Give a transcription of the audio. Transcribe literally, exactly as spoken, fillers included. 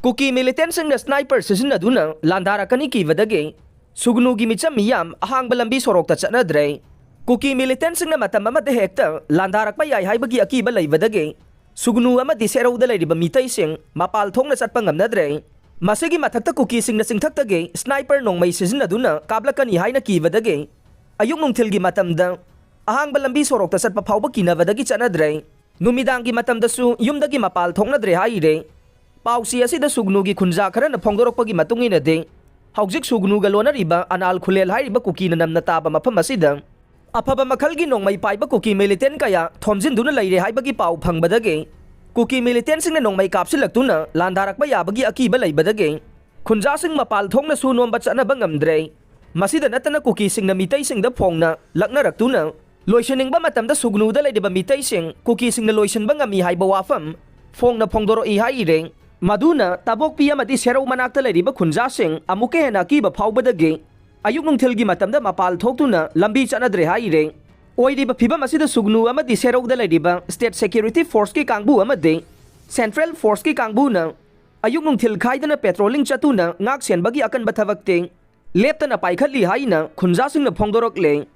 ꯀꯨꯀꯤ ꯃꯤꯂꯤꯇꯦꯟꯁꯤꯡꯅ ꯁ꯭ꯅꯥꯏꯄꯔ ꯁꯤꯖꯤꯟꯅꯗꯨꯅ ꯂꯥꯟꯗꯥꯔꯛꯀꯅꯤ ꯀꯤꯕꯗꯒꯤ ꯁꯨꯒꯅꯨꯒꯤ ꯃꯤꯆꯝ ꯃꯤꯌꯥꯝ ꯑꯍꯥꯡꯕ ꯂꯝꯕꯤ ꯁꯣꯔꯣꯛꯇ ꯆꯠꯅꯗ꯭ꯔꯦ꯫ ꯀꯨꯀꯤ ꯃꯤꯂꯤꯇꯦꯟꯁꯤꯡꯅ ꯃꯇꯝ ꯑꯃꯗ ꯍꯦꯛꯇ ꯂꯥꯟꯗꯥꯔꯛꯄ ꯌꯥꯏ ꯍꯥꯏꯕꯒꯤ ꯑꯀꯤꯕ ꯂꯩꯕꯗꯒꯤ ꯁꯨꯒꯅꯨ ꯑꯃꯗꯤ ꯁꯦꯔꯧꯗ ꯂꯩꯔꯤꯕ ꯃꯤꯇꯩꯁꯤꯡ ꯃꯄꯥꯜ ꯊꯣꯛꯅ ꯆꯠꯄ ꯉꯝꯅꯗ꯭ꯔꯦ꯫ ꯃꯁꯤꯒꯤ ꯃꯊꯛꯇ ꯀꯨꯀꯤꯁꯤꯡꯅ ꯆꯤꯡꯊꯛꯇꯒꯤ ꯁ꯭ꯅꯥꯏꯄꯔ ꯅꯣꯡꯃꯩ ꯁꯤꯖꯤꯟꯅꯗꯨꯅ ꯀꯥꯞꯂꯛꯀꯅꯤ ꯍꯥꯏꯅ ꯀꯤꯕꯗꯒꯤ ꯑꯌꯨꯛ ꯅꯨꯡꯊꯤꯜꯒꯤ ꯃꯇꯝꯗ ꯑꯍꯥꯡꯕ ꯂꯝꯕꯤ ꯁꯣꯔꯣꯛꯇ ꯆꯠꯄ ꯐꯥꯎꯕ ꯀꯤꯅꯕꯗꯒꯤ ꯆꯠꯅꯗ꯭ꯔꯦ꯫ ꯅꯨꯃꯤꯗꯥꯡꯒꯤ ꯃꯇꯝꯗꯁꯨ ꯌꯨꯝꯗꯒꯤ ꯃꯄꯥꯜ ꯊꯣꯛꯅꯗ꯭ꯔꯦ ꯍꯥꯏꯔꯦ꯫ ꯄꯥꯎꯆꯦ ꯑꯁꯤꯗ ꯁꯨꯒꯅꯨꯒꯤ ꯈꯨꯟꯖꯥ ꯈꯔꯅ ꯐꯣꯡꯗꯣꯔꯛꯄꯒꯤ ꯃꯇꯨꯡ ꯏꯟꯅꯗꯤ, ꯍꯧꯖꯤꯛ ꯁꯨꯒꯅꯨꯒ ꯂꯣꯟꯅꯔꯤꯕ ꯑꯅꯥꯜ ꯈꯨꯂꯦꯜ ꯍꯥꯏꯔꯤꯕ ꯀꯨꯀꯤꯅ ꯅꯝꯅ ꯇꯥꯕ ꯃꯐꯝ ꯑꯁꯤꯗ ꯑꯐꯕ ꯃꯈꯜꯒꯤ ꯅꯣꯡꯃꯩ ꯄꯥꯏꯕ ꯀꯨꯀꯤ ꯃꯤꯂꯤꯇꯦꯟ ꯀꯌꯥ ꯊꯣꯝꯖꯤꯟꯗꯨꯅ ꯂꯩꯔꯦ ꯍꯥꯏꯕꯒꯤ ꯄꯥꯎ ꯐꯪꯕꯗꯒꯤ ꯀꯨꯀꯤ ꯃꯤꯂꯤꯇꯦꯟꯁꯤꯡꯅ ꯅꯣꯡꯃꯩ ꯀꯥꯞꯁꯤꯜꯂꯛꯇꯨꯅ ꯂꯥꯟꯗꯥꯔꯛꯄ ꯌꯥꯕꯒꯤ ꯑꯀꯤꯕ ꯂꯩꯕꯗꯒꯤ ꯈꯨꯟꯖꯥꯁꯤꯡ ꯃꯄꯥꯜ ꯊꯣꯛꯅꯁꯨ ꯅꯣꯝꯕ ꯆꯠꯅꯕ ꯉꯝꯗ꯭ꯔꯦ꯫ ꯃꯁꯤꯗ ꯅꯠꯇꯅ ꯀꯨꯀꯤꯁꯤꯡꯅ ꯃꯤꯇꯩꯁꯤꯡꯗ ꯐꯣꯡꯅ ꯂꯛꯅꯔꯛꯇꯨꯅ ꯂꯣꯏꯁꯤꯟꯅꯤꯡꯕ ꯃꯇꯝꯗ ꯁꯨꯒꯅꯨꯗ ꯂꯩꯔꯤꯕ ꯃꯤꯇꯩꯁꯤꯡ ꯀꯨꯀꯤꯁꯤꯡꯅ ꯂꯣꯏꯁꯤꯟꯕ ꯉꯝꯃꯤ ꯍꯥꯏꯕ ꯋꯥꯐꯝ ꯐꯣꯡꯅ ꯐꯣꯡꯗꯣꯔꯛꯏ ꯍꯥꯏꯔꯦ꯫ ꯃꯗꯨꯅ ꯇꯥꯕꯣꯛꯄꯤ ꯑꯃꯗꯤ ꯁꯦꯔꯧ ꯃꯅꯥꯛꯇ ꯂꯩꯔꯤꯕ ꯈꯨꯟꯖꯥꯁꯤꯡ ꯑꯃꯨꯛꯀ ꯍꯦꯟꯅ ꯑꯀꯤꯕ ꯐꯥꯎꯕꯗꯒꯤ ꯑꯌꯨꯛ ꯅꯨꯡꯊꯤꯜꯒꯤ ꯃꯇꯝꯗ ꯃꯄꯥꯜ ꯊꯣꯛꯇꯨꯅ ꯂꯝꯕꯤ ꯆꯠꯅꯗ꯭ꯔꯦ ꯍꯥꯏꯔꯦ꯫ ꯑꯣꯏꯔꯤꯕ ꯐꯤꯕꯝ ꯑꯁꯤꯗ ꯁꯨꯒꯅꯨ ꯑꯃꯗꯤ ꯁꯦꯔꯧꯗ ꯂꯩꯔꯤꯕ ꯁ꯭ꯇꯦꯠ ꯁꯦꯀ꯭ꯌꯨꯔꯤꯇꯤ ꯐꯣꯔꯁꯀꯤ ꯀꯥꯡꯕꯨ ꯑꯃꯗꯤ ꯁꯦꯟꯇ꯭ꯔꯦꯜ ꯐꯣꯔꯁꯀꯤ ꯀꯥꯡꯕꯨꯅ ꯑꯌꯨꯛ ꯅꯨꯡꯊꯤꯜ ꯈꯥꯏꯗꯅ ꯄꯦꯇ꯭ꯔꯣꯂꯤꯡ ꯆꯠꯇꯨꯅ ꯉꯥꯛ ꯁꯦꯟꯕꯒꯤ ꯑꯀꯟꯕ ꯊꯕꯛꯇꯤ ꯂꯦꯞꯇꯅ ꯄꯥꯏꯈꯠꯂꯤ ꯍꯥꯏꯅ ꯈꯨꯟꯖꯥꯁꯤꯡꯅ ꯐꯣꯡꯗꯣꯔꯛꯂꯦ꯫